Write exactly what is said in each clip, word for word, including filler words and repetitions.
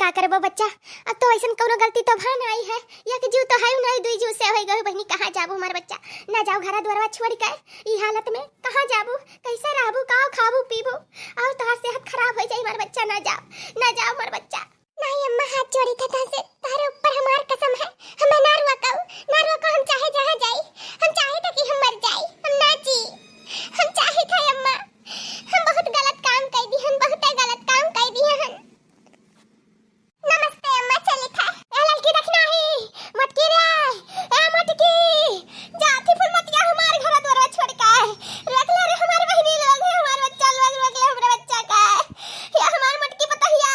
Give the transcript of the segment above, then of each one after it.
का करबो बच्चा, अब तो ऐसन कौनो गलती तो भा नाई है, एक जीव तो है नाई, दुई जीव से होई गयो बहिनी, कहाँ जाबू हमार बच्चा, ना जाओ घरा दुआरवा छोड़ के, ई हालत में कहाँ जाबू, कैसे रहबू, का खाबू पीबू, और तोहार सेहत खराब हो जाई हमार बच्चा, ना जाओ, ना जाओ हमार बच्चा। नहीं अम्मा, हाथ जोड़ी था तोहसे, तोहरे ऊपर हमार कसम है, हमें ना रुआ कहू, ना रुआ कहू, हम चाहे जहाँ जाई, हम चाहे था कि हम मर जाई, हम ना जी, हम चाहे था अम्मा, हम बहुत गलत काम कर दी हन, बहुत गलत काम कर दी हन। नमस्ते अम्मा, चली था। ए लड़की देखना ही, मोटकी रे, ए मोटकी, जाती फुलमतिया हमार घर द्वार छोड़ के, रख ले रे हमार बहिनी लोग, हमार बच्चा लोग, रख ले हमरे बच्चा का, या हमार मोटकी पतहिया।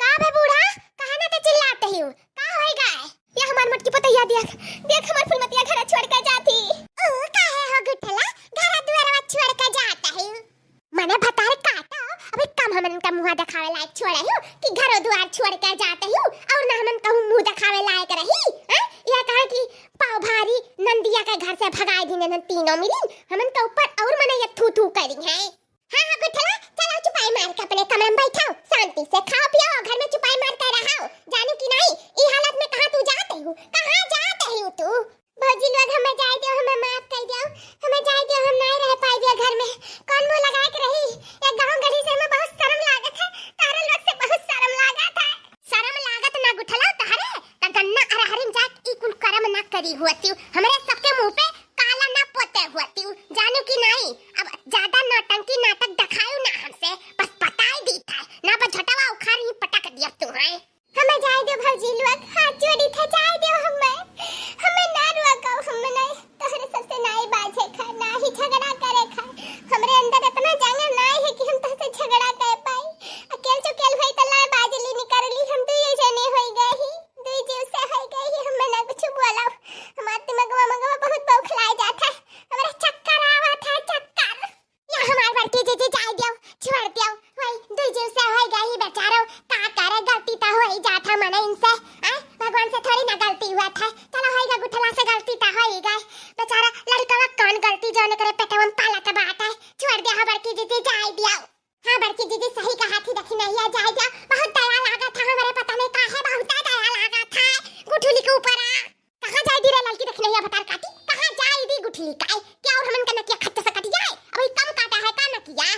का बे बूढ़ा, काहे ना ते चिल्लाते ही हो? का होई गए? या हमार मोटकी पतैया देख, देख हमार फुलमतिया घर छोड़ के जाती। ओ, काहे हो गुठला, घर दुआरवा छोड़ के जाता है? मने भतार काटो, अभी कम हमन का मुँह देखावे लायक छोड़े हो कि घरो दुआर छोड़ के जाते हो और ना हमन कहूँ मुँह देखावे लायक रही, हैं? ये कहा कि पाव भारी नंदिया के घर से भगाए दिन तीनों मिली, हमन के ऊपर और मने ये थू थू करी हैं। हाँ, हाँ, गुठला, चलो चुपाई मार के अपने कमरे में बैठाओ, शांति से खाओ पियो, घर में चुपाई मार के रहो। जानू कि नहीं, ई हालत में कहाँ तू जाते हो, कहाँ जाते हो तू? भौजी लोग, हमें जाए दो, हमें माफ कर दो, हमें जाए दो, हम नहीं रह पाएबे घर में। कौन मुंह लगा के रही? ये गांव गली से हमें बहुत शर्म लागत है, तारा लोग से बहुत शर्म लागत है। शर्म लागत ना गुठला तहरे, त गन्ना अरहरिन जात ई कुल करम ना करी हुअतिउ, हमरे सबके मुंह पे काला ना पोते हुअतिउ, जानू कि नहीं? अब ज्यादा नौटंकी नाटक दिखायु ना हमसे, बस बताई दी था, ना बस झटवा उखाड़ ही पटक दिया तू है। हमें जाए दो भौजी लोग, हाथ जोड़ी था, जाए दो हमें, हमें ना रुआ कहू, हम नहीं, तोहरे सबसे नाई बाजे खा, ना ही झगड़ा करे खा, हमरे अंदर इतना जांगर नाई है कि हम तोहसे झगड़ा कर पाई। अकेल चुकेल होई त ला बाजली निकरली, हम दुई जने होई गए ही, दुई जीव से होई गए ही, हमें ना कुछ बोला। हमार दिमगवा मगवा बहुत बौखलाए जात है, हमरा चक्कर आवत है, चक्कर। या हमार बड़की जीजी जाए दियो, छोड़ दियो, वही दुई जीव से होई गए ही बेचारो, का करे, गलती तो होई जात है मने इनसे, आय, भगवान से थोड़ी ना गलती हुआ था, चलो होई गा गुठला से गलती तो होई गए, बेचारा लड़कवा कौन गलती जो करे पेटवा में पालत बात है, छोड़ दिया हो बड़की जीजी जाए दियो। हाँ, बड़की दीदी सही कहा थी, देखी नहीं आ जाए जा, बहुत दया लागा था हमरे, पता नहीं काहे बहुत दया लागा था गुठली के ऊपर आ। कहाँ जाए दी रे लड़की, देखी नहीं आ भतार काटी, कहाँ जाए दी गुठली काई, क्या और हमन का नकिया खच्च से कट जाए, अभी कम काटा है का नकिया?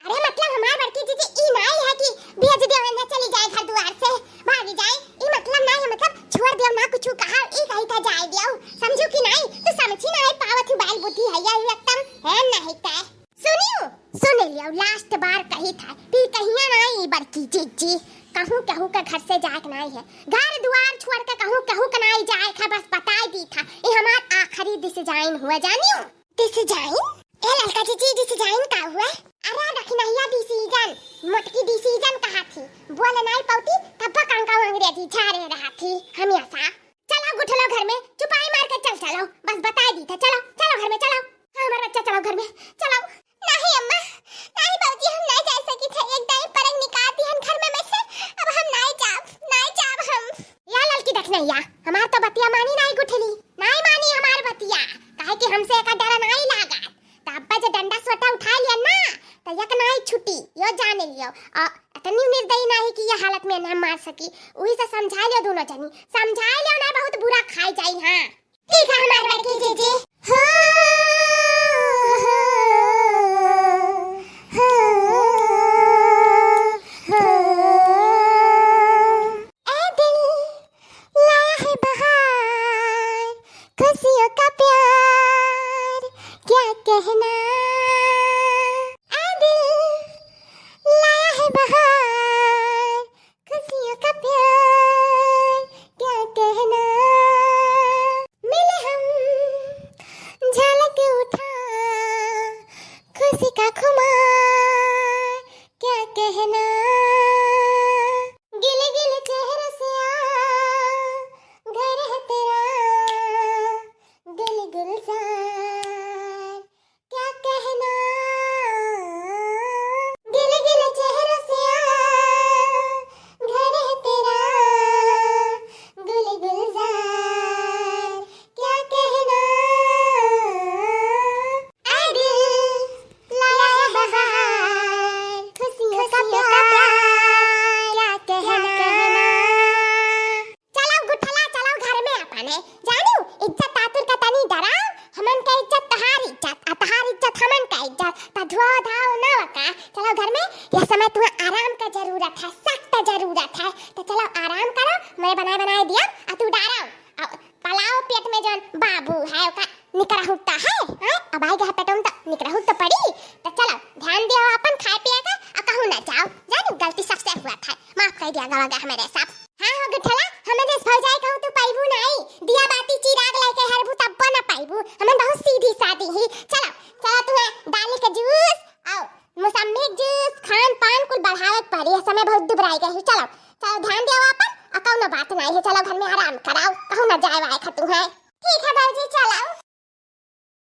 अरे मतलब हमार बड़की दीदी ई नाई है कि भेज दियो ना चली जाए घर दुआर से, भागी जाए, ई मतलब नाई है, मतलब छोड़ दियो ना कुछ कहा, ई कही था जाए दियो, समझू कि नाई? तो समझी नाई पावत हूँ, बाल बुद्धि है या एकदम है नहीं तय। सुनियो, सुन लियो, लास्ट बार कही था, फिर कहिया ना ई बड़की जीजी, कहूँ केहू के घर से जाए के नाई है, घर दुआर छोड़ के कहूँ केहू के नाई जाए का, बस बताई दी था, ये हमार आखिरी डिसीजन हुआ, जानियो। डिसीजन? ए लड़का जीजी, डिसीजन का हुआ? अरे रखी नहीं है डिसीजन, मोटकी डिसीजन कहा थी, बोल नाई पौती, तब कांका अंग्रेजी झारे रहा थी हमेशा। चलो गुठलो घर में, चुपाई मार के चल चलो, बस बताई दी था, चलो, चलो घर में चलो। हाँ, हमार बच्चा चलो घर में, चलो। नहीं अम्मा, नहीं बाबूजी, हम नहीं जा सकी थे, एक दाई परंग निकाल दी हम घर में, में से, अब हम नहीं जाब, नहीं जाब हम। या लड़की देख नहीं या, हमार तो बतिया मानी नहीं गुठली, नहीं मानी हमार बतिया, काहे कि हमसे एका डरा नहीं लागा। त अब्बा जे डंडा सोटा उठा लिया ना, त एक नाई छुटी, यो जाने लियो। आ, इतनी निर्दयी नाई कि ये हालत में ना मार सकी। उही से समझा लियो दोनों जनी, समझा लियो ना, बहुत बुरा खाई जाई। हाँ, ठीक है हमार बड़की जीजी। हो, हो, हो, हो, हो। ए दिल, लाया है बहार, खुशियों का प्यार, क्या कहना। ए दिल, लाया है बहार, खुशियों का प्यार, क्या कहना। मिले हम, झलक उठा, खुशी का खुमार, क्या कहना। गिले गिले चेहरे से आ, घर है तेरा, दिल गुलजार, क्या नाहीं बनाए दिया, आ तू डारा, आ पलाओ पेट में जौन बाबू है, ओका निकरहुता है, हैं? अब आई गया पेट में तो निकरहुत तो पड़ी। तो चलो, ध्यान दियो अपन खाए पिए का, आ कहूँ ना जाओ, जानी गलती सबसे हुआ था, माफ कर दिया गवा गया हमारे सब। हाँ हो गुठला, हमें जस भौजाई कहूँ तू पाइबू नाहीं, दिया बाती चिराग लेके हरबू तब्बो ना पाइबू, हमें बहुत सीधी सादी ही। चलो, चलो तुम्हें दाली के जूस, आओ, मौसम्मी के जूस, खान पान कुल बढ़ावे के पड़ी, इस समय बहुत दुबराई गई हूँ। चलो, चलो ध्यान दियो अपन, आ कौनो बात नाहीं है, चलो घर में आराम कराओ, कहूँ ना जाए वाए खतू है। ठीक है भौजी, चलो।